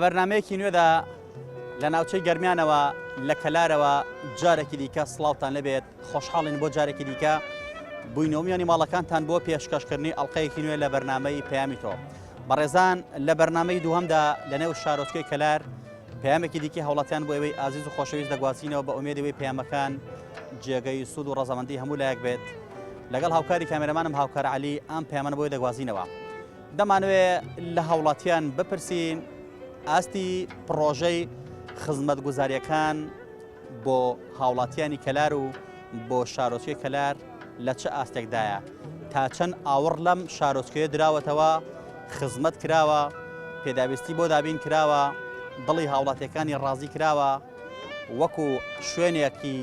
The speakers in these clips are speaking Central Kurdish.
بەرنمەیەکی نوێدا لە ناوچەی گەرمیانەوە لە کەلارەوە جارێکی دیکە سڵاوتان لەبێت خۆشحاڵین بۆ جارێکی دیکە بووینەوە میانی ماڵەکانتان بۆ پێشکەشکردنی ئەڵلقەیەکی نوێ لە بەرنمەی پەیامی تۆ. بەڕێزان لە بەرنمەی دووهەمدا لە نێو شارۆچکەی کەلار پەیامێکی دیکەی هاوڵاتیان بۆ ئێوەی ئازیز و خۆشەویست دەگوازینەوە بە ئومێدی ئەوەی پەیامەکان جێگەی سوود و ڕەزامەندی هەموو لایەک بێت. لەگەڵ هاوکاری کامێرەمانم هاوکار عەلی ئەم پەیامانە بۆی دەگوازینەوە. دەمانەوێ لە هاوڵاتیان بپرسین ئاستی پڕۆژەی خزمەتگوزاریەکان بۆ هاوڵاتیانی کەلار و بۆ شارۆچکەی کەلار لە چ ئاستێکدایە؟ تا چەند ئاوڕ لەم شارۆچکەیە دراوەتەوە، خزمەت کراوە، پێداویستی بۆ دابین کراوە، دڵی هاوڵاتیەکانی ڕازی کراوە، وەکو شوێنێکی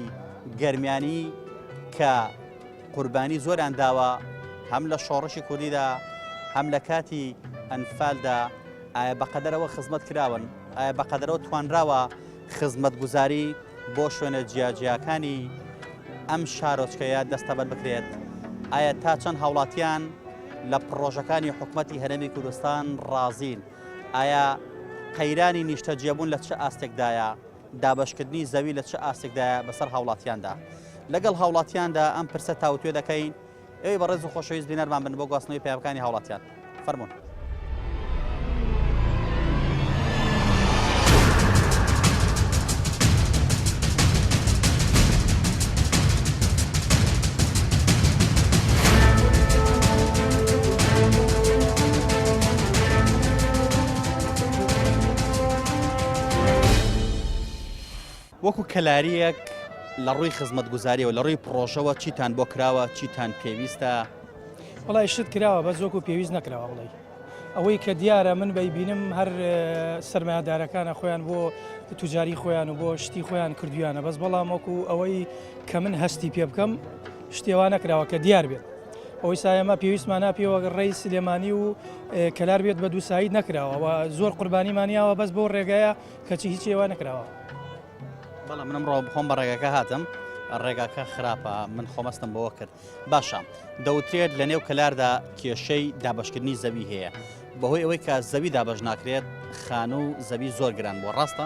گەرمیانی کە قوربانی زۆریان داوە هەم لە شۆڕشی کوردیدا هەم لە کاتی ئەنفالدا ئایا بەقەدەرەوە خزمەت کراون ئایا بەقەدەرەوە توانراوە خزمەتگوزاری بۆ شوێنە جیاجیاکانی ئەم شارۆچکەیە دەستەبەر بکرێت؟ ئایا تا چەند هاوڵاتیان لە پڕۆژەکانی حکومەتی هەرێمی کوردستان ڕازین؟ ئایا قەیرانی نیشتەجێبوون لە چ ئاستێکدایە؟ دابەشکردنی زەوی لە چ ئاستێکدایە بەسەر هاوڵاتیاندا؟ لەگەڵ هاوڵاتیاندا ئەم پرسە تاوتوێ دەکەین. ئێوەی بەڕێز و خۆشەویست بینەرمان بن بۆ گواستنەوەی پەیامەکانی هاوڵاتیان. فەرموون. وەکو کەلارییەک لە ڕووی خزمەتگوزاریەوە لە ڕووی پڕۆژەوە چیتان بۆ کراوە چیتان پێویستە؟ وەڵای شت کراوە بەس وەکو پێویست نەکراوە بڵێی ئەوەی کە دیارە من بەیبینم هەر سەرمایەدارەکانە خۆیان بۆ توجاری خۆیان و بۆ شتی خۆیان کردویانە بەس بەڵام وەکو ئەوەی کە من هەستی پێ بکەم شتێوا نەکراوە کە دیار بێت ئەوەی سایەمە پێویستمانە پێوە ڕێی سلێمانی و کەلار بێت بە دووسایی نەکراوە و زۆر قوربانیمانیاوە بەس بۆ ڕێگایە کەچی هیچی وا نەکراوە. بەڵێ من ئەمڕۆ خۆم بە ڕێگاکە هاتم ڕێگاکە خراپە من خۆمەستم بەوە کرد باشە دەوترێت لە نێو کەلاردا کێشەی دابشکردنی زەوی هەیە بەهۆی ئەوەی کە زەوی دابش ناکرێت خانوو و زەوی زۆر گران بووە ڕاستە؟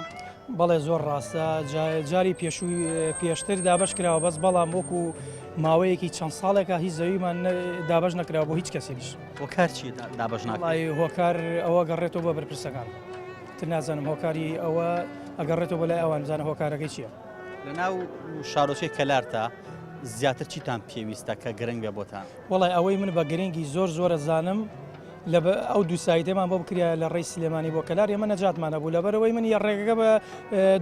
بەڵێ زۆر ڕاستە جاری پێشووی پێشتر دابش کراوە بەس بەڵام وەکو ماوەیەکی چەند ساڵێکە هیچ زەویمان دابش نەکراوە بۆ هیچ کەسێکیش هۆکار چی دابش ناکرێت هۆکار ئەوە گەڕێتەوە بە بەرپرسەکان. تر نازانم هۆکاری ئەوە ئەگەڕێتەوە بۆ لای ئەوان بزانە هۆکارەکەی چییە. لە ناو شارۆچکەی کەلارتا زیاتر چیتان پێویستە کە گرنگ بێ بۆتان؟ وەڵای ئەوەی من بە گرنگی زۆر زۆر ئەزانم لە ئەو دوو سایتەمان بۆ بکرایە لە ڕێی سلێمانی بۆ کەلار ئێمە نەجاتمان هەبوو لەبەرەوەی من یە ڕێگەکە بە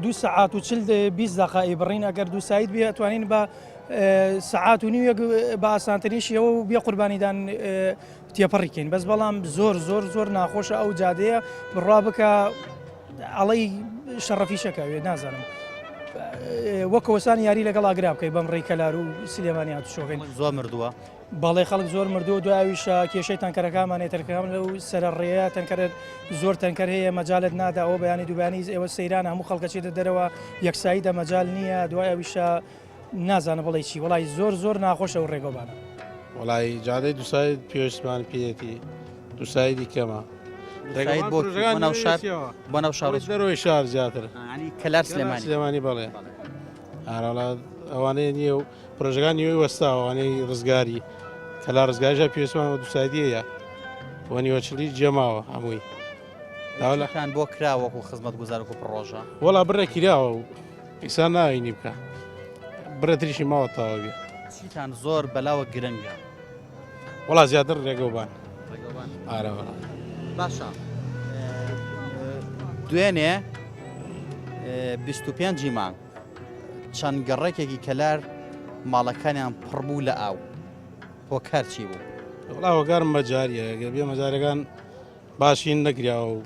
دوو سەعات و چل 20 دقە ئەیبڕین ئەگەر دوو سایت بێ ئەتوانین بە سەعات و نیوێک بە ئاسانترین شێوە و بێ قوربانیدان تێپەڕی کەین بەس بەڵام زۆر زۆر زۆر ناخۆشە ئەو جادەیە بڕوا بکە ئەڵەی شەڕەفیشەکە وێ نازانم وەکەوەسان یاری لەگەڵ ئاگرا بکەی بەم ڕێی کەلار و سلێمانی هاتوچۆکەین زۆر مردووە بەڵێ خەڵک زۆر مردووە دوایویشە کێشەی تەنکەرەکانمان هەیە تەنکەرەکان لەو سەرە ڕێیە تەنکەرە زۆر تەنکەر هەیە مەجالت نادا ئەوە بەیانی دووبانی ئێوە سەیران هەموو خەڵکە چێتە دەرەوە یەکسایی دە مەجال نییە دوای ئەویشە نازانم بڵێی چی وەڵی زۆر زۆر ناخۆشە ئەو ڕێگەوبانە. وەڵی جادەی دووساید پێویستمان پێیەتی دووسایدی کەمە دووساید بۆ بۆ ناو شار بۆ ناو شار دەرەوەی شار زیاتر ینی کەلار سلێمانی سلێمانی بەڵێ ئاراڵا ئەوانەیە نییە و پرۆژەکان نیوەی وەستاوە ئەوانەی ڕزگاری کەلا ڕزگاریشە پێویستمان بە دووسایدیەیە وە نیوەچڵی جێماوە هەمووی داوالەکان بۆ کرا وەکو خزمەت گوزارک و پڕۆژە وەڵا بڕێک کراوە و ئیسا ناوینی بکە بڕێ تریشی ماوە تەواو بێ. چیتان زۆر بەلاوە گرنگە؟ وەڵا زیاتر ڕێگەوبان. ئارە وەڵا. باشە دوێنێ 25 مانگ چەند گەڕێکێکی کەلار ماڵەکانیان پڕ بوو لە ئاو هۆکار چی بوو؟ وەڵا هۆکارم مەجاریە گەر بێ مەجارەکان باشین نەکراوە و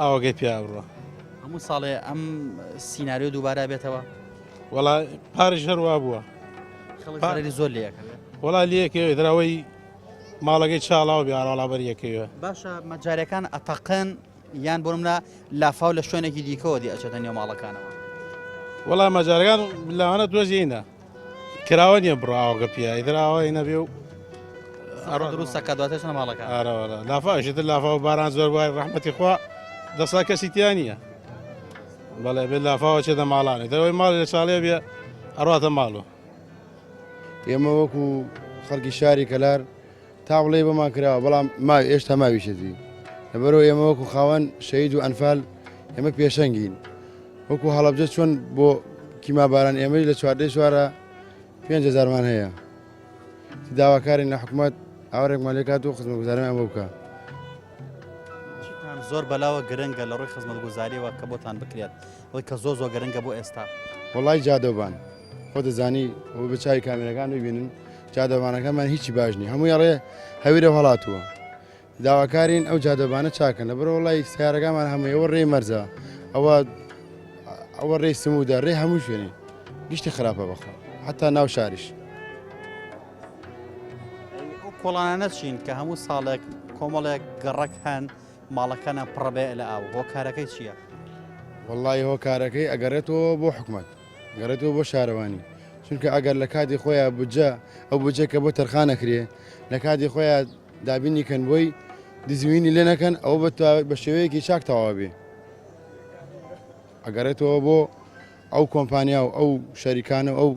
ئاوەکەی پیا بڕە. هەموو ساڵێ ئەم سیناریۆ دووبارە بێتەوە؟ وەڵا پاریش هەر وا بووە. خەڵک زەرەری زۆر لێ ئەکەوێ. وەڵا لێ ئەکەوێ دراوەی ماڵەکەی چاڵاو بێ ئاراڵا بەر یەکەوێ. باشە مەجارەکان ئەتەقن یان بۆ نمونە لافاو لە شوێنێکی دیکەوە دێ ئەچێتە نێو ماڵەکانەوە؟ وەڵا مەجارەکان لەوانە دۆزیینە. کراوە نییە بڕۆ ئاوەکە پیا ئیتر ئاوای نەبێ و ئەڕۆ دروستە کە دواتر چنە ماڵەکە ئارەوەڵا لافاویش ئیتر لافاو باران زۆر وای ڕەحمەتی خوا دەسا کەسی تیا نییە بەڵێ بێت لافاوە چێتە ماڵانێ دەرەوەی ماڵی لە چاڵێ بێ ئەڕاتە ماڵۆ. ئێمە وەکو خەڵکی شاری کەلار تا بڵێ بۆمان کراوە بەڵام ماوی ئێشتا ماویشێتی لەبەرەوە ئێمە وەکو خاوەن شەید و ئەنفال ئێمە پێشەنگین وەکو هەڵەبجە چۆن بۆ کیماباران ئێمەی لە چواردەی چوارە پێنج هەزارمان هەیە داواکارین لە حکومەت ئاوڕێکمان لێکات و خزمەتگوزاریمان بۆ بکە. چیتان زۆر بەلاوە گرنگە لە ڕووی خزمەتگوزاریەوە کە بۆتان بکرێت ئەوەی کە زۆر زۆر گرنگە بۆ ئێستا؟ وەڵای جادەوبان خۆ دەزانی و بە چاوی کامێرەکان ببینن جادەوانەکەمان هیچی باش نیە هەمووی ئەڵێ هەویرە هەڵاتووە داواکارین ئەو جادەبانە چاکەن لەبەر وڵی سیارەکانمان هەمووی ئەوە ڕێی مەرزە ئەوە ئەوە ڕێی سمودا ڕێ هەموو شوێنی گشتی خراپە بەخوا حتا ناو شاریش. ئەو کۆڵانانە چین کە هەموو ساڵێک کۆمەڵێک گەڕەک هەن ماڵەکانیان پڕەبێ لە ئاو هۆکارەکەی چییە؟ وەڵی هۆکارەکەی ئەگەڕێتەوە بۆ حکومت گەڕێتەوە بۆ شارەوانی چونکە ئەگەر لە کاتی خۆیان بودجە ئەو بودجە کە بۆ تەرخانەکرێ لە کاتی خۆیان دابینی کەن بۆی دزوینی لێ نەکەن ئەوە بە شێوەیەکی چاک تەواو بێ ئەگەڕێتەوە بۆ ئەو کۆمپانیا و ئەو شەریکانە و ئەو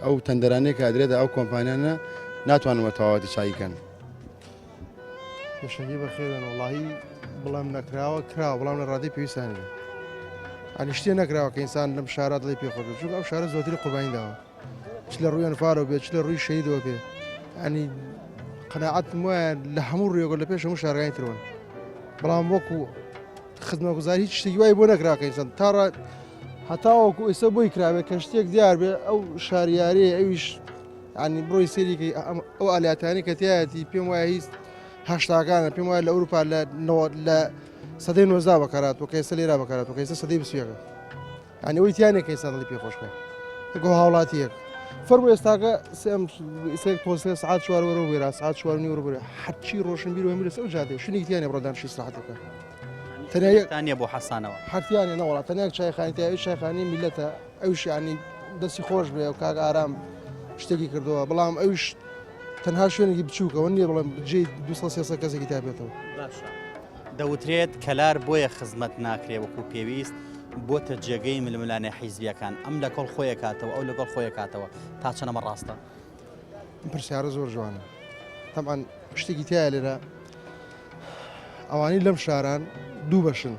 ئەو تەندەرانەی کە ئەدرێتە ئەو کۆمپانیانە ناتوانن بە تەواوەتی چاکی کەن. پێشەنگی بەخێربێن وەڵاهی بڵێم نەکراوە کراوە بەڵام لە ڕادەی پێویستان نیە ئەنی شتێ نەکراوە کە ئینسان لەم شارە دڵی پێ خۆش بێت چونکە ئەم شارە زۆرتری قوربانی داوە چ لە ڕووی ئەنفالەوە بێت چ لە ڕووی شەهیدەوە بێ ئەنی قەناعەتم وایە لە هەموو ڕوویەکەوە لە پێش هەموو شارەکانی ترەوەن بەڵام وەکو خزمەتگوزاری هیچ شتێکی وای بۆ نەکرا کە ئینسان تا ڕا هەتاوەکو ئێستا بۆی کرابێت کە شتێک دیار بێ ئەو شاریاریە ئەویش ینی بڕۆی سێریکەی ئەو ئالیاتانی کە تایەتی پێم وایە هیچ هەشتاکانە پێم وایە لە ئەوروپا لە لە سەدەی نۆزدا بەکارات و کە ئێستا لێرا بەکارات و کە ئێستا سەدەی بیستویەکە یانی ئەوەی تیا نیە کە ئێستا دڵی پێ خۆش بکا وەکو هاوڵاتیەک فەرموو ئێستاکە سێم سێ تۆ سێ سعات چوار وەرەوە بێرا سعات چوار و نیو وەرەوە بێرا هەرچی ڕۆشنبیر و هەموو لەسەر ئەو جادەیە شوێنێکی تیا نیە بڕۆ دانیشی ئیسراحەت بکە تەنیا یەک تان نیە بۆ حەسانەوە هەرتیانە نەوەڵا تەنیا یەک چایخانی تیا ئەویش چایخانی میلەتە ئەویش یانی دەستی خۆش بێ و کاک ئارام شتێکی کردووە بەڵام ئەویش تەنها شوێنێکی بچووکەوە نییە بڵێم جێی 200 300 کەسێکی تا بێتەوە باشە دەوترێت کەلار بۆیە خزمەت ناکرێ وەکو پێویست بۆتە جێگەی ململانێ حیزبیەکان ئەم لەگەڵ خۆی ئەکاتەوە ئەو لەگەڵ خۆی ئەکاتەوە تا چەند ئەمە ڕاستە؟ ئەم پرسیارە زۆر جوانە تەبعەن شتێکی تایە لێرە ئەوانەی لەم شاران دوو بەشن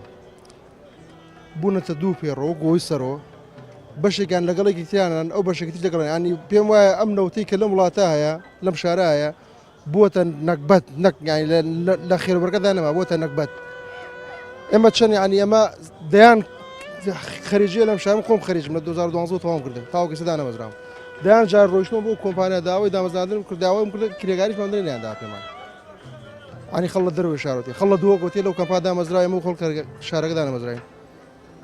بوونەتە دوو پێڕۆ گۆی سەرۆ بەشێکیان لەگەڵێکی تیانان ئەو بەشێکی تر لەگەڵ ینی پێم وایە ئەم نەوتەی کە لەم وڵاتە هەیە لەم شارە هەیە بووەتە نەگبەت نەک یانی لە خێروبەرکەتدا نەما بووەتە نەگبەت ئێمە چەند یانی ئێمە دەیان خەریجیە لەم شارم خۆم خەریجم لە 2012 تەواوم کردن تاوەکو ئێستا دانەمەزراوم دەیان جار ڕۆیشتمە بۆ کۆمپانیا داوای دامەزراندنم کرد داوایم کرد کرێگاریشمان درێ نیان دا پێمان ئەنی خەڵ لە دەرەوەی شارەتی خەڵ لە دووە گوتی لەو کەمپا دامەزراوە ئێمە خۆڵ شارەکە دانەمەزراین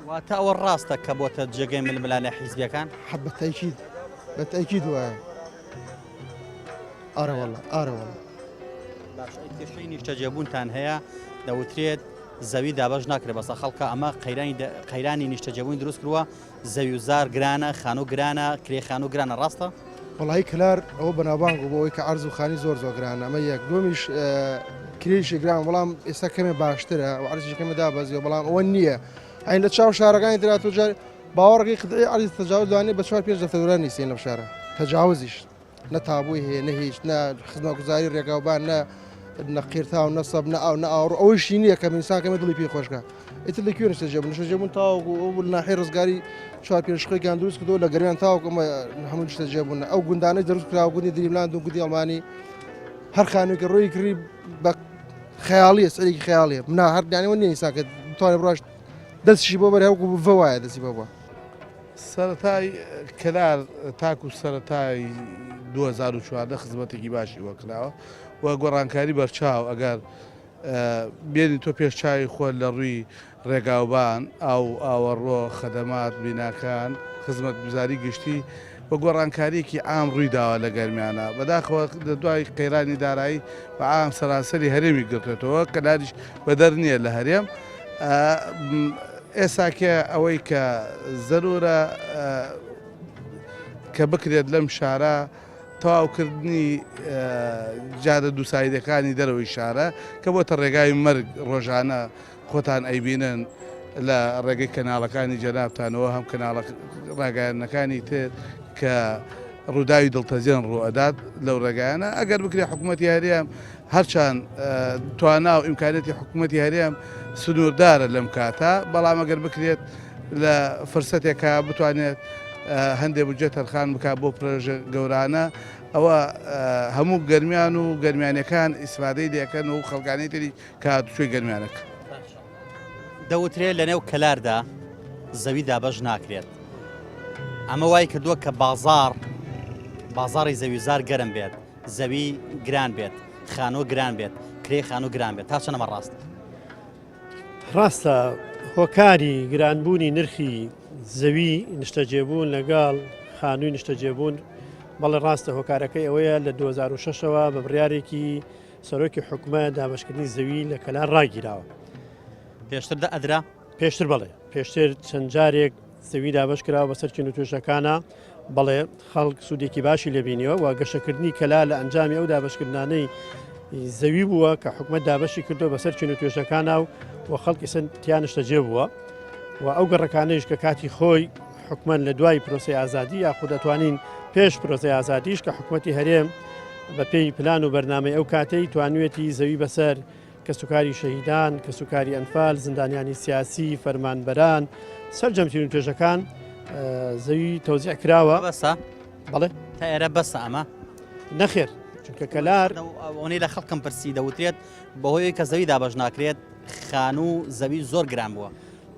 واتە ئەوە ڕاستە کە بۆتە جێگەی ململانێ حیزبیەکان؟ حە بە تەئکید بە تەئکید وایە ئارە واللە ئارە واللە. باشە ئەی کێشەی نیشتەجێبوونتان هەیە دەوترێت زەوی دابەش ناکرێت بەسە خەڵکە ئەمە قەیرانی قەیرانی نیشتەجێبوون دروست کردووە زەوی و زار گرانە خانوو گرانە کرێ خانوو گرانە ڕاستە؟ وەڵایی کەلار ئەوە بەناوبانگ بوو بەوەی کە عەرز و خانی زۆر زۆر گرانە ئەمە یەک دووەمیش کرێیشی گران بەڵام ئێستا کەمێ باشترە و عەرزیش کەمێ دابەزیوە بەڵام ئەوە نییە ئەین لە چاو شارەکانی ترا تۆ جار باوەڕەکەی قطعی عەرز تەجاوز لەوانەیە بە چوار پێنج دەفتەر دۆلار نیسین لەم شارە تەجاوزیش نە تابووی هەیە نە هیچ نە خزمەتگوزاری ڕێگاوبان نە نە قیرتاو نە سەب نە ئاو نە ئاوڕ ئەوەیشی نییە کە ئینسان کەمێ دڵی پێی خۆشکە ئیتر لە کوێ نیشتەجێ بوون نیشتەجێ بوون تاوەکو ئەو بوو ناحیەی ڕزگاری چوار پێنج شقێکیان دروست کردەوە لە گەرمیان تاوەکو ئەمە هەموو نیشتەجێ بوون ئەو گوندانەی دروست کراوە گوندی دریملاند و گوندی ئەڵمانی هەر خانووێکی ڕۆی کڕی بە خەیاڵیە سعرێکی خەیاڵیە منا هەر یانەوە نییە ئینسان کە بتوانێت بڕاش دەستیشی بۆ بەرێ هەوکو بڤە وایە دەستی بۆ بووە. سەرەتای کەلار تاکو سەرەتای 2014 خزمەتێکی باشی بۆ کراوە و گۆڕانکاری بەرچاو ئەگەر بێنی تۆ پێش چاوی خۆت لە ڕووی ڕێگاوبان، ئاو و ئاوەڕۆ، خەدەمات، بیناکان، خزمەتگوزاری گشتی و گۆڕانکارییەکی عام ڕووی داوە لە گەرمیانا. بەداخەوە لە دوای قەیرانی دارایی بە عام سەرانسەری هەرێمی گرتۆتەوە، کەلاریش بەدەر نییە لە هەرێم. ئێساکێ ئەوەی کە زەرورە کە بکرێت لەم شارە، تەواوکردنی جادە دووسایدەکانی دەرەوەی شارە کە بۆتە ڕێگای مەرگ ڕۆژانە خۆتان ئەیبینن لە ڕێگەی کەناڵەکانی جەنابتانەوە هەم کەناڵە ڕاگەیاندنەکانی تر کە ڕووداوی دڵتەزێن ڕوو ئەدات لەو ڕێگایانە ئەگەر بکرێت حکوومەتی هەرێم هەرچەند توانا و ئیمکانیەتی حکوومەتی هەرێم سنووردارە لەم کاتە بەڵام ئەگەر بکرێت لە فرسەتێکا بتوانێت هەندێ بودجە تەرخان بکات بۆ پرۆژە گەورانە ئەوە هەموو گەرمیان و گەرمیانەکان ئیسفادەی لەکەن و خەڵکانی تری کە هاتوچۆی گەرمیانەکە. دەوترێت لەنێو کەلاردا زەوی دابەش ناکرێت ئەمە وای کردووە کە بازار بازاری زەوی زار گەرم بێت زەوی گران بێت خانوو گران بێت کرێ خانوو گران بێت تا چەنەمە ڕاستە؟ ڕاستە هۆکاری گرانبوونی نرخی زەوی نیشتەجێبوون لەگەڵ خانووی نیشتەجێبوون بەڵێ ڕاستە هۆکارەکەی ئەوەیە لە 2006ەوە بە بڕیارێکی سەرۆکی حکومە دابشکردنی زەوی لە کەلار ڕاگیراوە. پێشتر دە ئەدرا؟ پێشتر بەڵێ پێشتر چەند جارێک زەوی دابش کراوە بەسەر چین و توێژەکانە بەڵێ خەڵک سوودێکی باشی لێبینیوە و گەشەکردنی کەلا لە ئەنجامی ئەو دابشکردانەی زەوی بووە کە حکومت دابەشی کردو بەسەر چین و توێژەکانە و و خەڵکی سن تیانشتە جێ بووە و ئەو گەڕەکانەیش کە کاتی خۆی حکومت لە دوای پرۆسی ئازادی یاخود دەتوانین پێش پرۆسی ئازادیش کە حکوومەتتی هەرێم بە پێی پلان و بەرنامەی ئەو کاتەی توانوێتی زەوی بەسەر کەسوکاری شەهیدان، کەسوکاری ئەنفال، زیندانیانی سیاسی، فەرمانبەران، سەرجەم چین و توێژەکان زەوی تەوزیع کراوە. بەسە؟ بەڵێ. تا ئێرە بەسە ئەمە؟ نەخێر، چونکە کەلار ئەوەی لە خەڵکم پرسی دەوترێت بەهۆی کە زەوی دابەش ناکرێت خانوو زەوی زۆر گران بووە.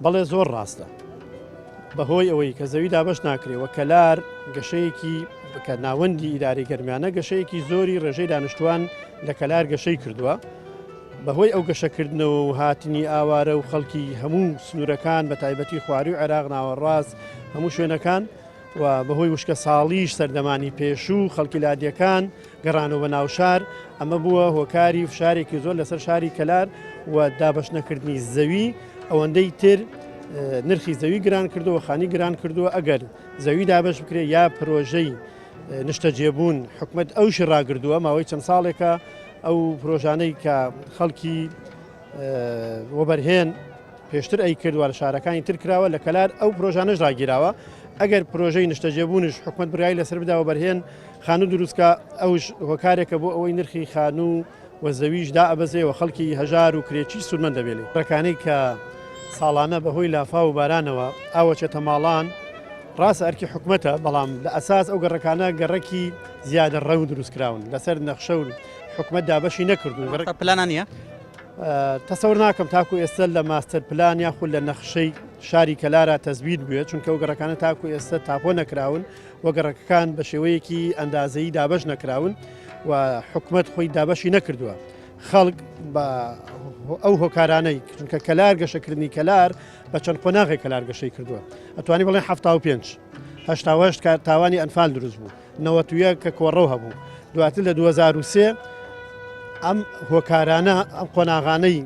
بەڵێ زۆر ڕاستە. بەهۆی ئەوەی کە زەوی دابەش ناکرێ و کەلار گەشەیەکی کە ناوەندی ئیداری گەرمیانە گەشەیەکی زۆری ڕێژەی دانیشتوان لە کەلار گەشەی کردووە بەهۆی ئەو گەشەکردنەوە و هاتنی ئاوارە و خەڵکی هەموو سنوورەکان بە تایبەتی خواروی عێراق ناوەڕاست هەموو شوێنەکان و بەهۆی وشکە ساڵیش سەردەمانی پێشوو خەڵکی لادیەکان گەڕانەوە بە ناوشار ئەمە بووە هۆکاری فشارێکی زۆر لەسەر شاری کەلار و دابەشنەکردنی زەوی ئەوەندەی تر نرخی زەوی گران کردووە خانی گران کردووە ئەگەر زەوی دابەش بکرێت یا پرۆژەی نیشتەجێبوون حکومت ئەوشی ڕاگردووە ماوەی چەند ساڵێکە ئەو پرۆژانەی کە خەڵکی وەبەرهێن پێشتر ئەی کردوە لە شارەکانی تر کراوە لە کەلار ئەو پرۆژانەش ڕاگیراوە ئەگەر پرۆژەی نیشتەجێبوونش حکومت بڕیاری لەسەر بدا وەبەرهێن خانوو دروستکە ئەوش هۆکارێکە بۆ ئەوەی نرخی خانوو و زەویش دائەبەزێ و خەڵکی هەژار و کرێچی سوودمەند دەبێ لێی. ڕێکانەی کە ساڵانە بەهۆی لافاو و بارانەوە ئاو ئەچێتە ماڵان، ڕاستە ئەرکی حکومەتە، بەڵام لە ئەساس ئەو گەڕەکانە گەڕەکی زیادە ڕەو دروست کراون، لەسەر نەخشە و حکومەت دابەشی نەکردوون. ماستەر پلانە نییە؟ تەسەور ناکەم تاکو ئێستا لە ماستەر پلان یاخود لە نەخشەی شاری کەلارا تەسبیت بوێت، چونکە ئەو گەڕەکانە تاکو ئێستا تاپۆ نەکراون و گەڕەکەکان بە شێوەیەکی ئەندازەیی دابەش نەکراون و حکومەت خۆی دابەشی نەکردووە. خەڵک بە ئەو هۆکارانەی چونکە کەلار گەشەکردنی کەلار بە چەند قۆناغێک کەلار گەشەی کردووە ئەتوانی بڵێن 75 هەشتاوەشت کار تاوانی ئەنفال دروست بوو 91 کە کۆڕەو هەبوو دواتر لە 2023 ئەم هۆکارانە ئەم قۆناغانەی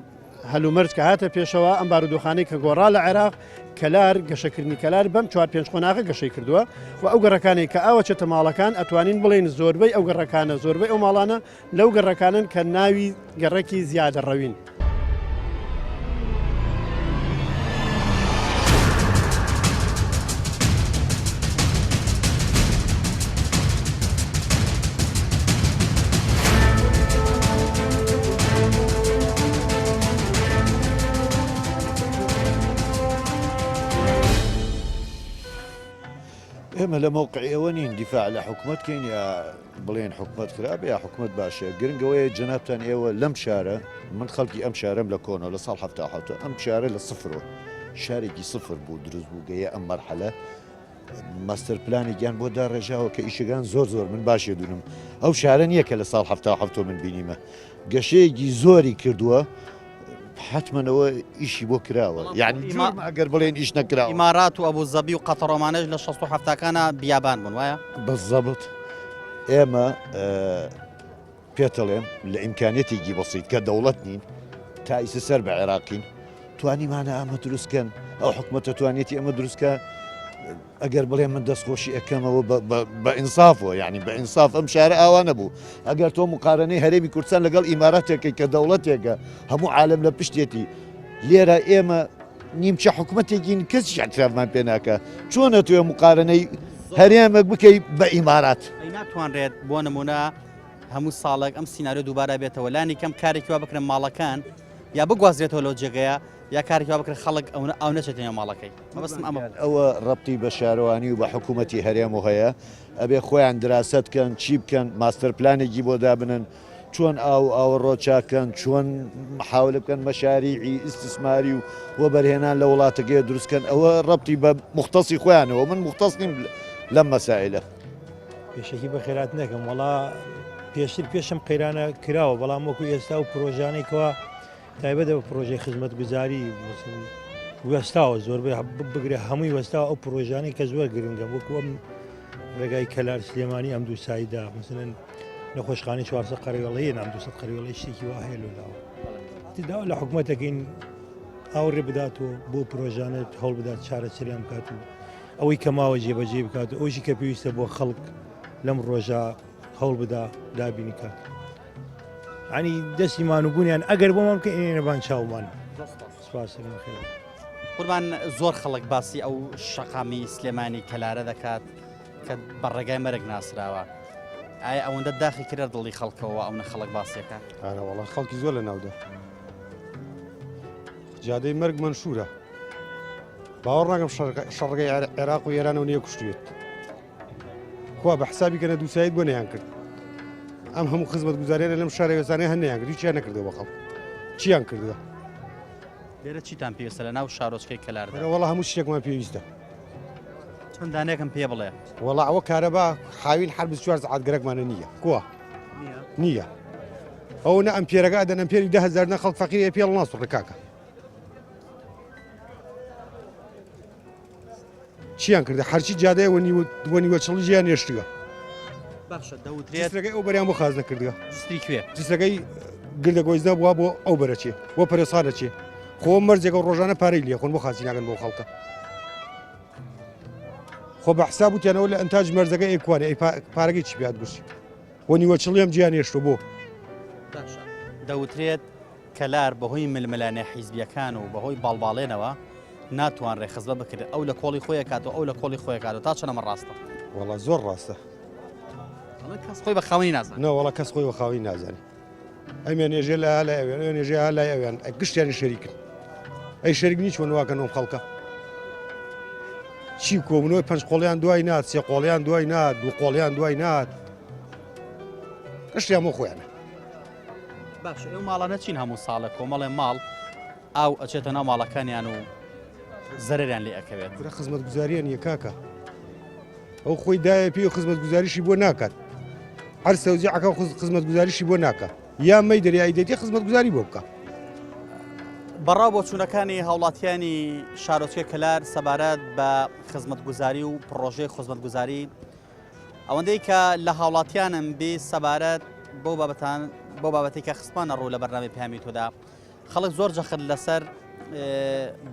هەلومەرج کە هاتە پێشەوە ئەم بارودۆخانەی کە گۆڕا لە عێراق کەلار گەشەکردنی کەلار بەم چوار پێنج قۆناغە گەشەی کردووە و ئەو گەڕەکانەی کە ئاوە چێتە ماڵەکان ئەتوانین بڵێین زۆربەی ئەو گەڕەکانە زۆربەی ئەو ماڵانە لەو گەڕەکانن کە ناوی گەڕەکی زیادەڕەوین. ئێمە لە مەوقعی ئەوە نین دیفاع لە حکومەت کەین یا بڵێن حکومەت خراپە یا حکومەت باشە گرنگ ئەوەیە جەنابتان ئێوە لەم شارە من خەڵکی ئەم شارەم لە کۆنەوە لە ساڵ 77 ئەم شارە لە سفرەوە شارێکی سفر بوو دروست بوو گەیە ئەم مەرحەلە ماستەر پلانێکیان بۆ داڕێژاوە کە ئیشەکان زۆر زۆر من باشێ دونم ئەو شارە نییە کە لە ساڵ 77 من بینیمە گەشەیەکی زۆری کردووە حتممەوە ئیشی بۆ کراوە یعنی ئەگەر بڵێن ئیش نەکراوە ئیمارات و ئەبوو زەبی و قەتەڕۆمانەش لە 6 هەفتاکانە بیابان بوون وایە بەزەبت ئێمە پێتەڵێم لە ئیمکانیەتێکی بەسیت کە دەوڵەت نین تا ئیسە سەر بە عێراقین توانیمانە ئەمە دروستکەن ئەو حکومەتە توانێتی ئەمە دروستکە ئەگەر بڵێ من دەستخۆشی ئەەکەمەوە بە ئینسافەوە یعنی بە ئینساف ئەم شارە ئاوا نەبوو ئەگەر تۆ مقارنەی هەرێمی کوردستان لەگەڵ ئیماراتێکی کە دەوڵەتێکە هەموو عالم لە پشتێتی. لێرە ئێمە نیمچە حکومەتێکین کەسیش اعترافمان پێ ناکە چۆن ئەتوێ مقارنەی هەرێمێک بکەی بە ئیمارات؟ ئەی ناتوانرێت بۆ نمونە هەموو ساڵێک ئەم سیناریۆ دووبارە بێتەوە لانی کەم کارێکی وا بکرێن ماڵەکان یا بگوازرێتەوە لەو جێگەیە یا کارێکی وا بکرێت خەڵک ئەو ئاو نەچێتە نێو ماڵەکەی مەبەستم ئەمە بوو. ئەوە ڕەبتی بە شارەوانی و بە حکوومەتی هەرێم و هەیە ئەبێ خۆیان دراسەت کەن چی بکەن ماستەر پلانێکی بۆ دابنن چۆن ئاو و ئاوەڕۆ چاک کەن، چۆن محاولە بکەن مەشاریعی ئیستیسماری و وەبەرهێنان لە وڵاتەکەی دروست کەن، ئەوە ڕەبتی بە موختەسی خۆیانەوە، من موختەس نیم لەم مەسائلە. پێشەکی بەخێرهاتنەکەم وەڵا پێشتر پێشم قەیرانە کراوە بەڵام وەکو ئێستا و پرۆژانەی کەوا تایبەتە بە پرۆژەی خزمەتگوزاری وەستاوە زۆربەی بگرە هەمووی وەستاوە ئەو پرۆژانەی کە زۆر گرنگە وەکو ئەم ڕێگای کەلار سلێمانی ئەم دوو سایدا مثلەن نەخۆشخانەی 400 قەرەوێڵەیە نام 200 قەرەوێڵەی شتێکی وا هەیە لۆلاوە داوا لە حکوومەتەکەین ئاوڕێ بدات و بۆ پرۆژانە هەوڵ بدات چارەسەریان بکات و ئەوەی کە ماوە جێبەجێ بکات و ئەوشی کە پێویستە بۆ خەڵک لەم ڕۆژە هەوڵ بدا دابینی کات. ینی دەستی مانوبوونیان ئەگەر بۆمان بکە ئێنەبان چاومان سپاس قوربان زۆر خەڵک باسی ئەو شەقامی سلێمانی کەلارە دەکات کە بە ڕێگای مەرگ ناسراوە ئایا ئەوەندە داخی کرە دڵی خەڵکەوە ئەو خەڵک باسیەکە ئارەوەڵا خەڵکی زۆر لە ناودا جادەی مەرگ منشورە باوەڕ ناکەم شەڕگەی عێراق و ئێرانەوە نیە کوشتوێت کوا بە حسابی کەنە دووسایت بۆ نەیان کرد ئەم هەموو خزمەت گوزاریانە لەم شارە وێزانەیە هەر نەیان کرد هیچیان نەکردەوە بە خەڵک چیان کردووە لێرە چیتان پێویستە لە ناو شارۆچکەی کەلاردا وەڵا هەموو شتێکمان پێویستە چەند دانێکم پێ بڵێ وەڵا ئەوە کارەبا حاوین هەر 24 سەعات گەرەکمانە نییە کوا نییە ئەو نە ئەم پێرەکە ئەدەن ئەم پێری 10000 نە خەڵک فەقیری پێڵ ناسوڕێ کاکە چیان کردە هەرچی جادەیە وە نیوە چڵی جیان نێشتووە باشە دەوترێت جسرەکەی ئەو بەریان بۆ خاز نەکردووە جسری کوێ جسرەکەی گردە گۆیزدا بووە بۆ ئەو بەرەچێ بۆ پەرێسخان دەچێ خۆ مەرجێکە ڕۆژانە پارەی لێ خۆن بۆ خاچی ناگەن بۆ خەڵکە خۆ بە حساب وتیانەوە لە ئەنتاج مەرزەکە ئەیکوانێ ئەی پارەکەی چی پێات گوشی بۆ نیوە چڵیم جیان هێشتۆ بۆ دەوترێت کەلار بەهۆی ململانێ حیزبیەکان و بەهۆی باڵباڵێنەوە ناتوانرێ خزمەت بکرێت ئەو لە کۆڵی خۆی ئەکات و ئەو لە کۆڵی خۆی ئەکات و تا چەند ئەمە ڕاستە؟ وەڵا زۆر ڕاستە. ئەڵێ کەس خۆی بە خاوەنی نازانێت. نا وەڵا کەس خۆی بە خاوەنی نازانێت. ئەمیان ێژێ لە لای ئەویان ئەویان ێژێ ها لای ئەویان گشتیانی شەریکن. ئەی شەریک نی چۆن واکەن ئەم خەڵکە؟ چی کۆبوونەوەی پەنج قۆڵیان دوای نات سێ قۆڵیان دوای نات دوو قۆڵیان دوای نات گشتیان بۆ خۆیانە. باشە ئەو ماڵانە چین هەموو ساڵە کۆمەڵێ ماڵ ئاو ئەچێتە ناو ماڵەکانیان و زەرەریان لێ ئەکەوێت. کورە خزمەتگوزاریە نیە کاکە ئەو خۆی دایە پێ و خزمەتگوزاریشی بۆ ناکات هەر سەوزیعەکە خزمەتگوزاریشی بۆ ناکە یا مەی دەریایی دێتی خزمەتگوزاری بۆ بکە. بەڕا بۆچوونەکانی هاوڵاتیانی شارۆچکەی کەلار سەبارەت بە خزمەتگوزاری و پڕۆژەی خزمەتگوزاری ئەوەندەی کە لە هاوڵاتیانم بی سەبارەت بۆ بابەتان بۆ بابەتی کە خستمانە ڕوو لە بەرنامەی پامی تۆدا خەڵک زۆر جەخت لەسەر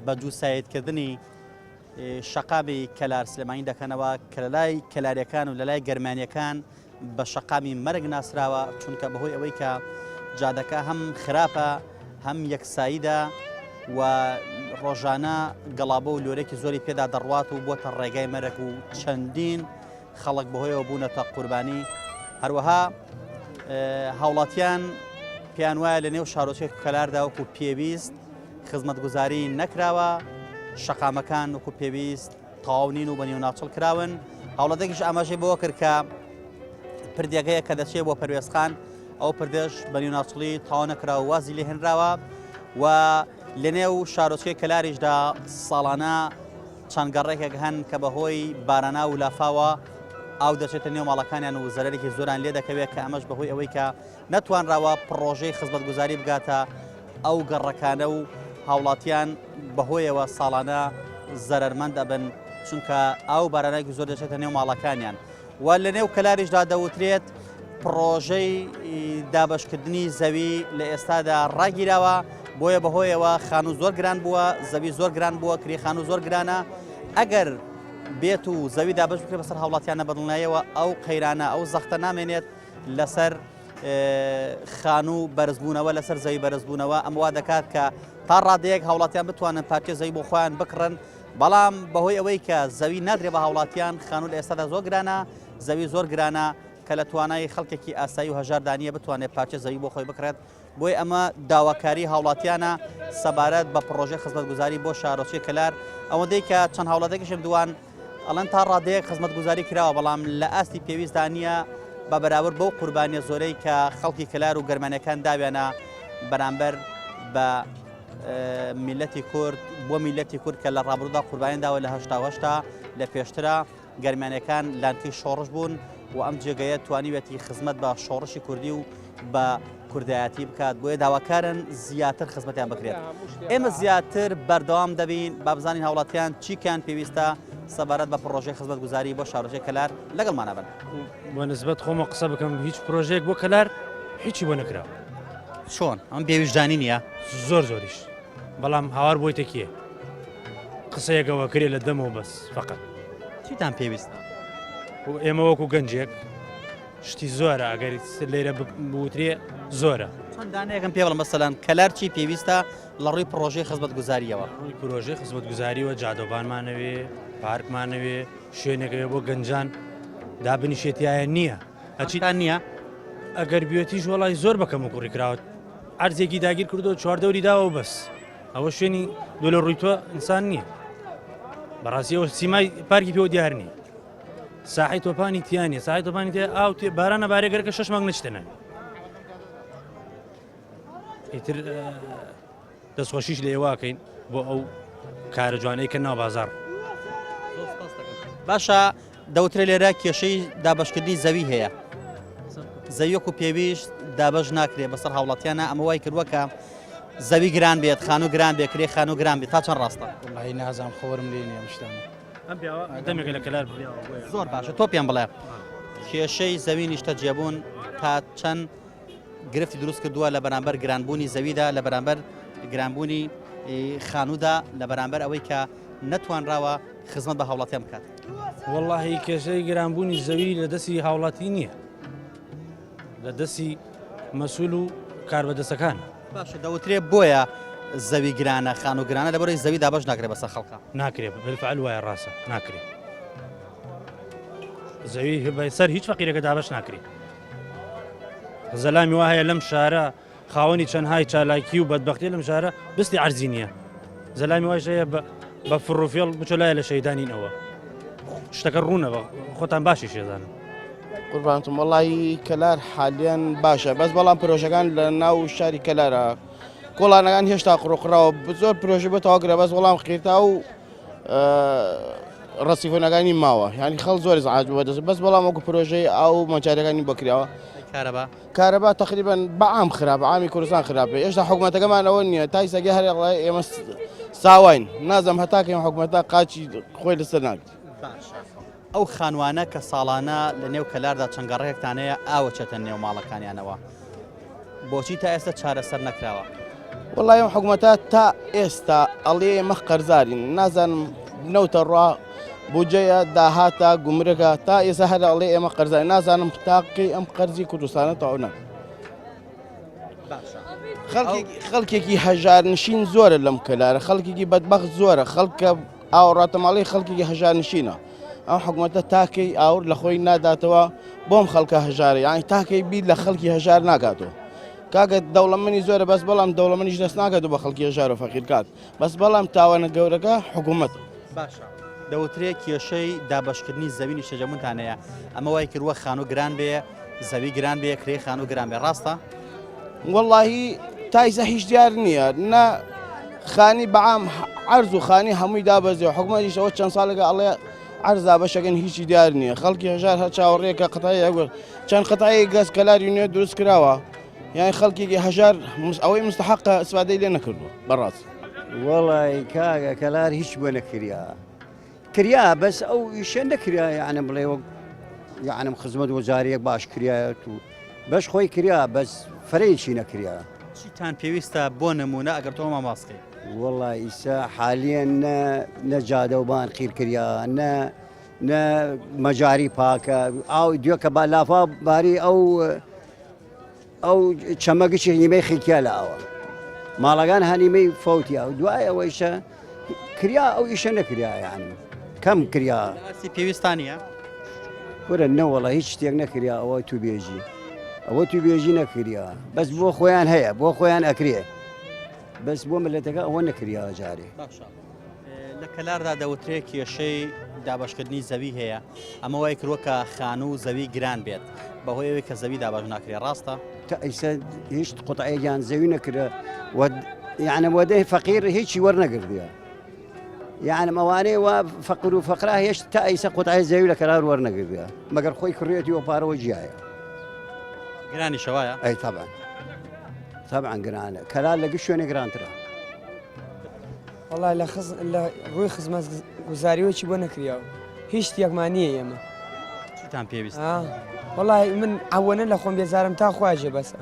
بە دووسایتکردنی شەقامی کەلار سلێمانی دەکەنەوە کە لە لای کەلاریەکان و لە لای گەرمانیەکان بە شەقامی مەرگ ناسراوە چونکە بەهۆی ئەوەی کە جادەکە هەم خراپە هەم یەکساییدا و ڕۆژانە گەڵابە و لۆرێکی زۆری پێدا دەڕوات و بۆتە ڕێگای مەرگ و چەندین خەڵک بەهۆیەوە بوونەتە قوربانی هەروەها هاوڵاتیان پێیان وایە لە نێو شارۆچکەی کەلاردا وەکو پێویست خزمەتگوزاری نەکراوە شەقامەکان وەکو پێویست تەواو نین و بە نیوناچڵ کراون هاوڵاتێکیش ئاماژەی بەوە کرد کە پردێکەیە کە دەچێت بۆ پەروێزخان ئەو پردێش بە نیوناچڵی تەواو نەکراوە وازی لێهێنراوە و لەنێو شارۆچکەی کەلاریشدا ساڵانە چەند گەڕێکێک هەن کە بەهۆی باراناو و لافاوە ئاو دەچێتە نێو ماڵەکانیان و زەرەرێکی زۆران لێ دەکەوێت کە ئەمەش بەهۆی ئەوەی کە نەتوانراوە پڕۆژەی خزمەتگوزاری بگاتە ئەو گەڕەکانە و هاوڵاتیان بەهۆیەوە ساڵانە زەرەرمەند ئەبن چونکە ئاو بارانێکی زۆر دەچێتە نێو ماڵەکانیان و لە نێو کەلاریشدا دەوترێت پڕۆژەی دابەشکردنی زەوی لە ئێستادا ڕاگیراوە بۆیە بەهۆیەوە خانوو زۆر گران بووە زەوی زۆر گران بووە کری خانوو زۆر گرانە ئەگەر بێت و زەوی دابەش بکرێت بەسەر هاوڵاتیانە بەدڵنیایەوە ئەو قەیرانە ئەو زەختە نامێنێت لەسەر خانوو بەرزبوونەوە لەسەر زەوی بەرزبوونەوە ئەم وا دەکات کە تا ڕادەیەک هاوڵاتیان بتوانن پارچە زەوی بۆ خۆیان بکڕن، بەڵام بەهۆی ئەوەی کە زەوی نادرێ بە هاوڵاتیان، خانوو لە ئێستادا زۆر گرانە، زەوی زۆر گرانە کە لە توانای خەڵکێکی ئاسایی و هەژاردا نییە بتوانێت پارچە زەوی بۆ خۆی بکڕێت، بۆیە ئەمە داواکاری هاوڵاتیانە سەبارەت بە پڕۆژەی خزمەتگوزاری بۆ شارۆچکەی کەلار، ئەوەندەی کە چەند هاوڵاتیەکیشم دوان ئەڵێن تا ڕادەیەک خزمەتگوزاری کراوە بەڵام لە ئاستی پێویستدا نییە بە بەراورد بەو قوربانیە زۆرەی کە خەڵکی کەلار و گەرمانەکان داویانە بەرامبەر بە میلەتی کورد بۆ میلەتی کورد کە لە ڕابردوودا قوربانی داوە لە هەشتا لە پێشترا گەرمیانەکان لانکەی شۆڕش بوون و ئەم جێگەیە توانیویەتی خزمەت بە شۆڕشی کوردی و بە کوردایەتی بکات بۆیە داواکارن زیاتر خزمەتیان بکرێت ئێمە زیاتر بەردەوام دەبین با بزانین هاوڵاتیان چیکیان پێویستە سەبارەت بە پڕۆژەی خزمەتگوزاری بۆ شارۆچکەی کەلار لەگەڵمانە بن. بە نسبەت خۆمە قسە بکەم هیچ پرۆژەیەک بۆ کەلار هیچی بۆ نەکراوە. چۆن؟ ئەم بێویژدانی نییە؟ زۆر زۆریش بەڵام هاوار بۆیتە کێ؟ قسەیەکەوە کرێ لە دەمەوە بەس فقط. چیتان پێویستە؟ ئێمە وەکو گەنجێک شتی زۆرە ئەگەر لێرە بوترێ زۆرە. چەند دانەیەکم پێ بڵێ مەسەلەن کەلار چی پێویستە لە ڕووی پڕۆژەی خزمەتگوزاریەوە؟ ڕووی پرۆژەی خزمەتگوزاریوە جادەوبانمانەوێ پارکمانەوێ شوێنێکەوێ بۆ گەنجان دابنیشێتایە نییە ئەچیتان نییە؟ ئەگەر بێتیش وەڵی زۆر بەکەم و کوڕی کراوە عەرزێکی داگیر کردو چواردەوری داوە و بەس ئەوە شوێنی دۆلە ڕووی تۆ ئینسان نییە بەڕاستی ئەوە سیمای پارکی پێوە دیار نییە ساحەی تۆپانی تیا نیە ساحەی تۆپانی تیا ئاو تێ بارانە بارێ گەرەکە شەش مانگ نەچتە ناوی ئیتر دەستخۆشیش لە ئێوەکەین بۆ ئەو کارە جوانەی کە ناو بازار باشە دەوترێ لێرە کێشەی دابشکردنی زەوی هەیە زەویەک و پێویست دابش ناکرێ بەسەر هاوڵاتیانە ئەمە وای کردووە کە زەوی گران بێت خانوو گران بێت کرێ خانوو گران بێت تا چەند ڕاستە وڵی نازانم خۆرم لێ نیە شتانە ئەم پیاوە دەمێکە لە کەلار بڕیاوە بۆیە. زۆر باشە تۆ پێم بڵێ کێشەی زەوی نیشتەجێبوون تا چەند گرفتی دروست کردووە لە بەرامبەر گرانبوونی زەویدا لە بەرامبەر گرانبوونی خانوودا لە بەرامبەر ئەوەی کە نەتوانراوە خزمەت بە هاوڵاتیان بکات. وەڵاهی کێشەی گرانبوونی زەوی لە دەستی هاوڵاتی نییە لە دەستی مەسول و کاربەدەستەکان. باشە دەوترێ بۆیە زەوی گرانە خانوو گرانە لەبەرەوەی زەوی دابەش ناکرێت بەسەر خەڵکا. ناکرێ بالفعل وایە ڕاستە ناکرێ زەوی سەر هیچ فەقیرەکە دابەش ناکرێ زەلامی وا هەیە لەم شارە خاوەنی چەندهای چالاکی و بەدبختی لەم شارە بستی عەرزی نییە زەلامی وایش هەیە بە فڕوفێڵ بچۆ لایە لە شەیدانینەوە شتەکە ڕوونە بە خۆتان باشی شێزانن. قوربانتم وەڵی کەلار حالیان باشە بەس بەڵام پرۆژەکان لە ناو شاری کەلارە کۆڵانەکان هێشتا قڕۆقراوە زۆر پرۆژە بۆ تەواگرە بەس وەڵام قیرتا و ڕسیفۆنەکانی ماوە ینی خەڵ زۆر زعاج بۆ دەست بەس بەڵام وەکو پرۆژەی ئاو مەجارەکانی بۆکراوە کارەبا کارەبا تقریبا بەعام خراپ عامی کوردستان خراپە ئێشتا حکوومەتەکەمان ئەوە نییە تای سەگە هەر ئێمە ساواین نازم هەتاکەم حکوومەتە قاچی خۆی لەسەر ناگرێت ئەو خانوانە کە ساڵانە لە نێو کەلاردا چەند گەڕەکێکتان هەیە ئاوە چێتە نێو ماڵەکانیانەوە بۆچی تا ئێستا چارەسەر نەکراوە؟ وەڵی ئەم حکوومەتە تا ئێستا ئەڵێ ئێمە قەرزارین نازانم نەوتە ڕوا بودجەیە داهاتە گومرگە تا ئێستا هەر ئەڵێ ئێمە قەرزار نازانم تاقی ئەم قەرزی کوردستانە تەواو ناکەن. خەڵکێکی هەژارنشین زۆرە لەم کەلارە خەڵکێکی بەدبەخت زۆرە خەڵکە ئاوڕاتەماڵی خەڵکێکی هەژارنشینە ئەم حکومەتە تاکەی ئاور لە خۆی ناداتەوە بۆم خەڵکە هەژارە یانی تاکەی بیر لە خەڵکی هەژار ناکاتەوە کاکە دەوڵەمەنی زۆرە بەس بەڵام دەوڵەمەنیش دەست ناکات بە خەڵکی هەژار و فەقیر کات بەس بەڵام تاوانە گەورەکە حکوومەت. باشە دەوترێ کێشەی دابەشکردنی زەوی نیشتەجێبوونتان هەیە ئەمە وای کردووە خانوو گران بێ زەوی گران بێ کرێی خانوو گران بێ ڕاستە؟ وەڵاهی تایسە هیچ دیار نییە نە خانی بەعام عەرز و خانی هەمووی دابەزێ حکومەتیش ئەوە چەند ساڵێکە ئەڵێ عەرز دابەشەکەن هیچی دیار نییە خەڵکی هەژار هەر چاوەڕێکە قەتای چەند قەتای گەز کەلاری نوێ دروست کراوە یان خەڵکێکی هەژار ئەوەی مستحقە ئیسفادەی لێ نەکردووە بەڕاست. وەڵی کاکە کەلار هیچ بۆ نەکریا کریا بەس ئەو ئیشە نەکریا یعنی بڵێ وەک یعنیم خزمەت وەزاریەک باش کریایەت و بەش خۆی کریا بەس فەرەیەکی نەکریا. چیتان پێویستە بۆ نمونە ئەگەر تۆ ماماس بکەی؟ وەڵا ئیسا حالیەن نە نە جادەوبان قیر کریا نە نە مەجاری پاکە ئاو دوێکە با لافا باری ئەو ئەو چەمە گشتی نیمەی خیکیا لە ئاوە. ماڵەکان هەنیمەی فەوتیا و دوای ئەوەیشە کریا ئەو ئیشە نەکریا یعنی کەم کریا ئاستی پێویستان نییە کورە نەوەڵە هیچ شتێک نەکریا ئەوە تو بێژی ئەوە تو بێژی نەکریا بەس بۆ خۆیان هەیە بۆ خۆیان ئەکرێ بەس بۆ ملەتەکە ئەوە نەکریا جارێ باشە لە کەلاردا دەوترێ کێشەی دابەشکردنی زەوی هەیە ئەمە وای کردووە کە خانوو و زەوی گران بێت بەهۆی ئەوەی کە زەوی دابەش ناکرێ ڕاستە؟ تا ئیسە هیچ قوتعەیەکیان زەوی نەکرا و یعنی وەدەی فەقیر هیچی وەرنەگردیە یعنی ئەوانەی وا فەقر و فەقرا هێشت تا ئیسە قوتعەی زەوی لە کەلار وەرنەگردیە مەگەر خۆی کڕێتی و پارەوە جیایە گرانیشە وایە؟ ئەی تەبعەن تەبعەن گرانە کەلار لە گشت شوێنێ گرانترە. وەڵا لە خز لە ڕووی خزمەت گوزاریەوەی بۆ نەکریاوە هیچ شتێکمان نییە ئێمە چیتان پێویست وەڵی من ئەوەنە لە خۆم بێزارم تا خواژێ بەسە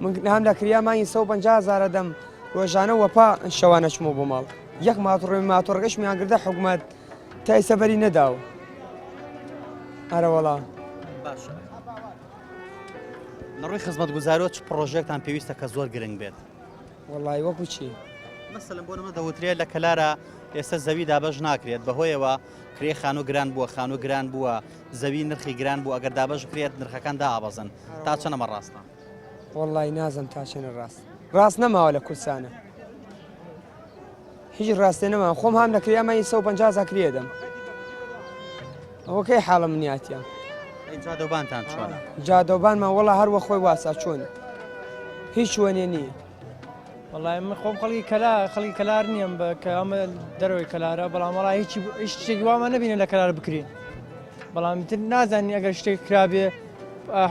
من هەم لە کریا مانگی 150 هزارە دەم ڕۆژانە وەپا شەوانە چمە بۆ ماڵ یەک ماتڕێ ماتۆڕگەشمیان گردە حکومەت تا ئێستا بەری نەداوە ئەرەوەڵا باشە لە ڕووی خزمەتگوزارەوە چ پڕۆژێکتان پێویستە کە زۆر گرنگ بێت وەڵای وەکو چی؟ مەسەلەن بۆ نمونە دەوترێت لە کەلارە ئێستا زەوی دابەش ناکرێت بەهۆیەوە کرێ خانوو گران بووە خانوو گران بووە زەوی نرخی گران بوو ئەگەر دابەش بکرێت نرخەکان دابەزن تا چەند ئەمە ڕاستە؟ وەڵای نازم تا چەنە ڕاست ڕاست نەماوە لە کوردستانە هیچ ڕاستێ نەما خۆم هام لە کرێ ئەمە 150 هەزار کرێ دەم ئەوە کەی حاڵە منیاتە ئەی جادەوبانتان چۆنە؟ جادەوبانمان وەڵا هەر وە خۆی واسا چۆن هیچ وەنێ نییە. وەڵای من خۆم خەڵکی کەلا خەڵکی کەلار نییەم بە کە ئەمە دەرەوەی کەلارە بەڵام وەڵا هیچی هیچ شتێکی وامان نەبینە لە کەلار بکرێ بەڵام تر نازانین ئەگەر شتێک کرابێ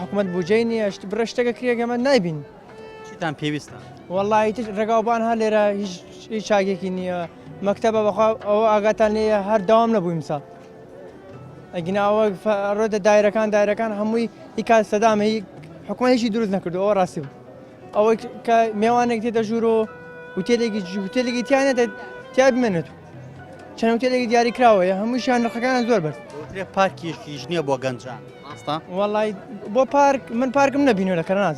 حکوومەت بودجەی نییە شت بڕە شتێکە کرێ ئێمە نایبین چیتان پێویستە؟ وەڵی تر ڕێگاوبان هەر لێرە هیچ هیچ چاکێکی نییە مەکتەبە بەخوا ئەوە ئاگاتان لێیە هەر داوام نەبوویم ساڵ ئەگینا ئەوە ڕۆتە دایرەکان دایرەکان هەمووی هی کات سەدامە هی حکومەت هیچی دروست نەکردو ئەوە ڕاستی بوو ئەوەی کە مێوانێک تێتە ژوورۆ هوتێلێکی هوتێلێکی تیا نێتە تیا بمێنێت چەند هوتێلێکی دیاری کراوەیە هەمووشیان نرخەکانیان زۆر بەرز دەوترێ پارکێکیش نییە بۆ گەنجان ڕاستە؟ وەڵای بۆ پارک من پارکم نەبینیوە لە کەرەناز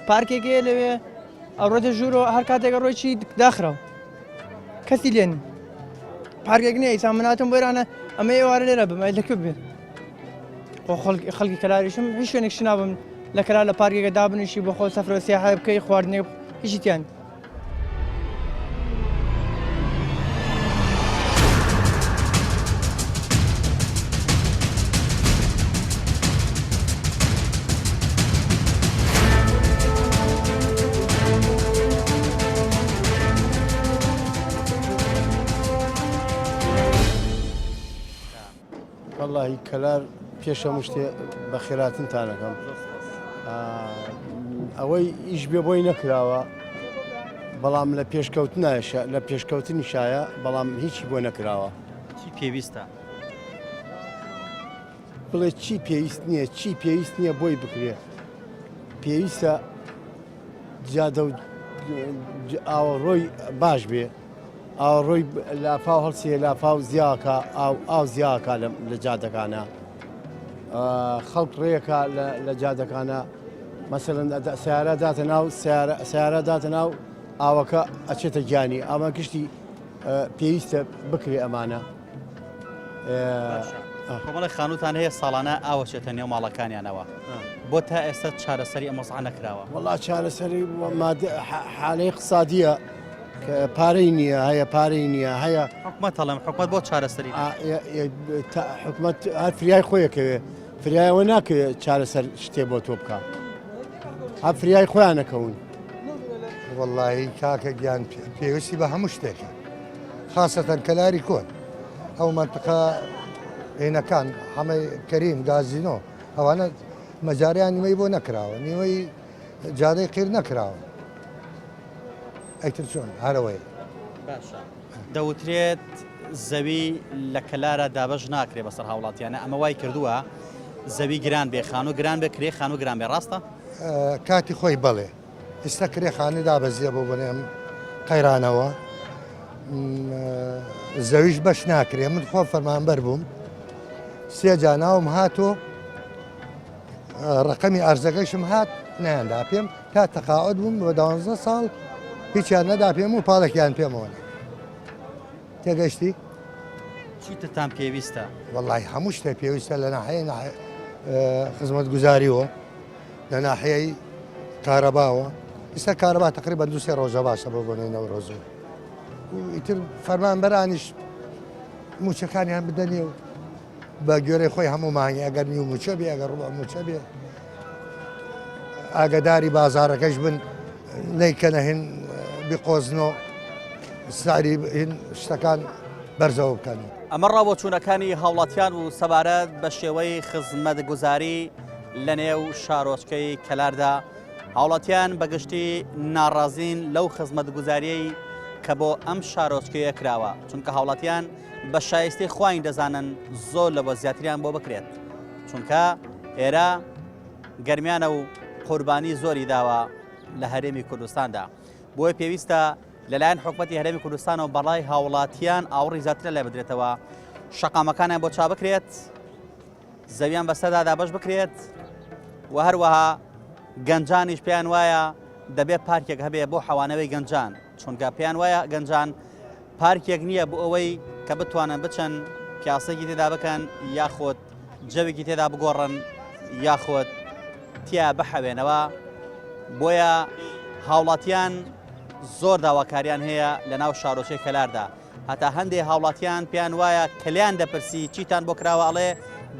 پارکێک هەیە لەوێ ئەڕۆتە ژوورۆ هەر کاتێک ئەڕۆی چی داخراوە کەسی لێ نیە پارکێک نییە ئیسا من هاتم بۆ ئێرانە ئەمە ئێوارە لێرە بم ئەی لەکوێ بێت خۆ خەڵکی خەڵکی کەلاریشم هیچ شوێنێک شنابم لە کەلار لە پارکێکە دابنیشی بۆ خۆ سەفرە سیاحە بکەی خواردنێک هیچی تیان وەڵاهی کەلار پێش هەموو شتێ بەخێراتنتانەکەم ئەوەی ئیش بێ بۆی نەکراوە بەڵام لە پێشکەوتنایشە لە پێشکەوتنی شایە بەڵام هیچی بۆ نەکراوە چی پێویستە بڵێ چی پێویست نییە چی پێویست نییە بۆی بکرێ پێویستە جادە و ئاوەڕۆی باش بێ ئاوەڕۆی لافاو هەڵسێ لافاو زیاکە ئاو ئاو زیاکە لە جادەکانە خەڵک ڕێکە لە جادەکانە مەسەلەن سیارە داتە ناو سیارە داتە ناو ئاوەکە ئەچێتە گیانی ئەمە گشتی پێویستە بکرێ ئەمانە. کۆمەڵێک خانووتان هەیە ساڵانە ئاوە چێتە نێو ماڵەکانیانەوە بۆ تا ئێستا چارەسەری ئەم وەزعە نەکراوە؟ وەڵا چارەسەری حالەی اقتصادیە کە پارەی نییە هەیە پارەی نییە هەیە حکومەت هەڵێم حکومەت بۆ چارەسەری حکومەت هەر فریای خۆیەکەوێ فریایەوە ناکەوێت چارەسەر شتێ بۆ تۆ بکە هە فریای خۆیانەکەون. وەڵی کاکە گیان پێویستی بە هەموو شتێکە خاسەتەن کەلاری کۆن ئەو مەنتقە هینەکان حەمەی کەریم گازینۆ ئەوانە مەجاریان نیوەی بۆ نەکراوە نیوەی جادەی قیر نەکراوە ئەیتر چۆن هەرەوەی باشە دەوترێت زەوی لە کەلارە دابەش ناکرێ بەسەر هاوڵاتیانە ئەمە وای کردووە زەوی گران بێ خانوو گران بێ کرێ خانوو گران بێ ڕاستە کاتی خۆی بەڵێ ئیستا کرێ خانی دابەزیە بۆ بەنێم قەیرانەوە زەویش بەش ناکرێ من خۆم فەرمانبەر بووم سێ جا ناوم هاتۆ ڕقەمی ئارزەکەشم هات نەیاندا پێم تا تەقاعد بووم بە دوانزە ساڵ هیچیان نەدا پێم و پاڵێکیان پێمەوە نا. تێگەشتی؟ چیترتان پێویستە؟ وەڵی هەموو شتێ پێویستە لە ناحەیە خزمەتگوزاریەوە لە ناحەیەی کارەباوە ئیستا کارەبا تقریبا دوو سێ ڕۆژە باشە بۆ بۆنەی نەورۆزەوە ئیتر فەرمانبەرانیش موچەکانیان بدەنێ و بە گوێرەی خۆی هەموو مانگی ئەگەر نیو موچە بێ ئەگەر ڕوبع موچە بێ ئاگداری بازارەکەش بن نەیکەنە هین بیقۆزنۆ سعری هین شتەکان بەرزەوە بکەن. ئەمە ڕاوبۆچوونەکانی هاوڵاتیان و سەبارەت بە شێوەی خزمەتگوزاری لە نێو شارۆچکەی کەلاردا هاوڵاتیان بەگشتی ناڕازین لەو خزمەتگوزاریەی کە بۆ ئەم شارۆچکەیە کراوە چونکە هاوڵاتیان بە شایستەی خۆیان دەزانن زۆر لەوە زیاتریان بۆ بکرێت چونکە ئێرە گەرمیانە و قوربانی زۆری داوە لە هەرێمی کوردستاندا بۆیە پێویستە لەلایەن حکومەتی هەرێمی کوردستانەوە بەڵای هاوڵاتیان ئاوڕی زیاتر لای بدرێتەوە شەقامەکانیان بۆ چا بکرێت زەویان بەسەردا دابەش بکرێت و هەروەها گەنجانیش پێیان وایە دەبێت پارکێک هەبێ بۆ حەوانەوەی گەنجان چونکە پێیان وایە گەنجان پارکێک نییە بۆ ئەوەی کە بتوانن بچن پیاسەیەکی تێدا بکەن یاخود جەوێکی تێدا بگۆڕن یاخود تیا بحەوێنەوە بۆیە هاوڵاتیان زۆر داواکاریان هەیە لە ناو شارۆچەی کەلاردا هەتا هەندێ هاوڵاتیان پێیان وایە کەلیان دەپرسی چیتان بۆ کراوە ئەڵێ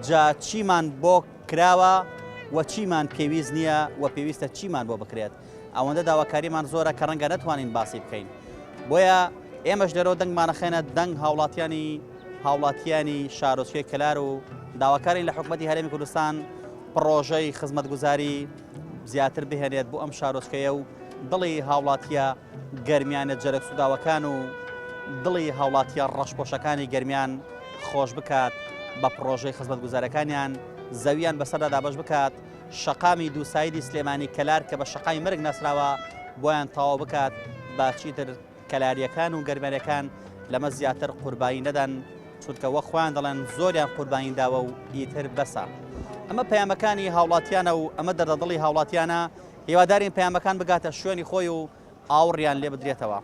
جا چیمان بۆ کراوە و چیمان پێویست نییە و پێویستە چیمان بۆ بکرێت ئەوەندە داواکاریمان زۆرە کە ڕەنگە نەتوانین باسی بکەین بۆیە ئێمەش لێرەوە دەنگمانەخێنە دەنگ هاوڵاتیانی هاوڵاتیانی شارۆچکەی کەلار و داواکارین لە حکومەتی هەرێمی کوردستان پڕۆژەی خزمەتگوزاری زیاتر بهێنێت بۆ ئەم شارۆچکەیە و دڵی هاوڵاتیە گەرمیانە جەرگ سووداوەکان و دڵی هاوڵاتیە ڕەشپۆشەکانی گەرمیان خۆش بکات بە پڕۆژەی خزمەتگوزارەکانیان زەویان بەسەردا دابەش بکات شەقامی دووسایدی سلێمانی کەلار کە بە شەقامی مەرگ ناسراوە بۆیان تەواو بکات با چیتر کەلاریەکان و گەرمیانەکان لەمە زیاتر قوربانی نەدەن چونکە وەک خۆیان دەڵێن زۆریان قوربانی داوە و ئیتر بەسە. ئەمە پەیامەکانی هاوڵاتیانە و ئەمە دەردەدڵی هاوڵاتیانە هیوادارین پەیامەکان بگاتە شوێنی خۆی و ئاوڕیان لێ بدرێتەوە.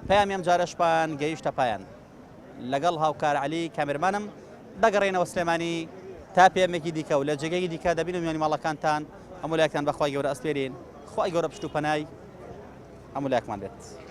پەیامی ئەم جارەشمان گەیشتە پایان. لەگەڵ هاوکار عەلی کامێرمانم دەگەڕێینەوە سلێمانی تا پێمێکی دیکە و لە جێگەیەکی دیکە دەبین و میوانی ماڵەکانتان هەموو لایەکتان بەخوای گەورە ئەسپێرین خوای گەورە پشت و پەنای هەموو لایەکمان بێت.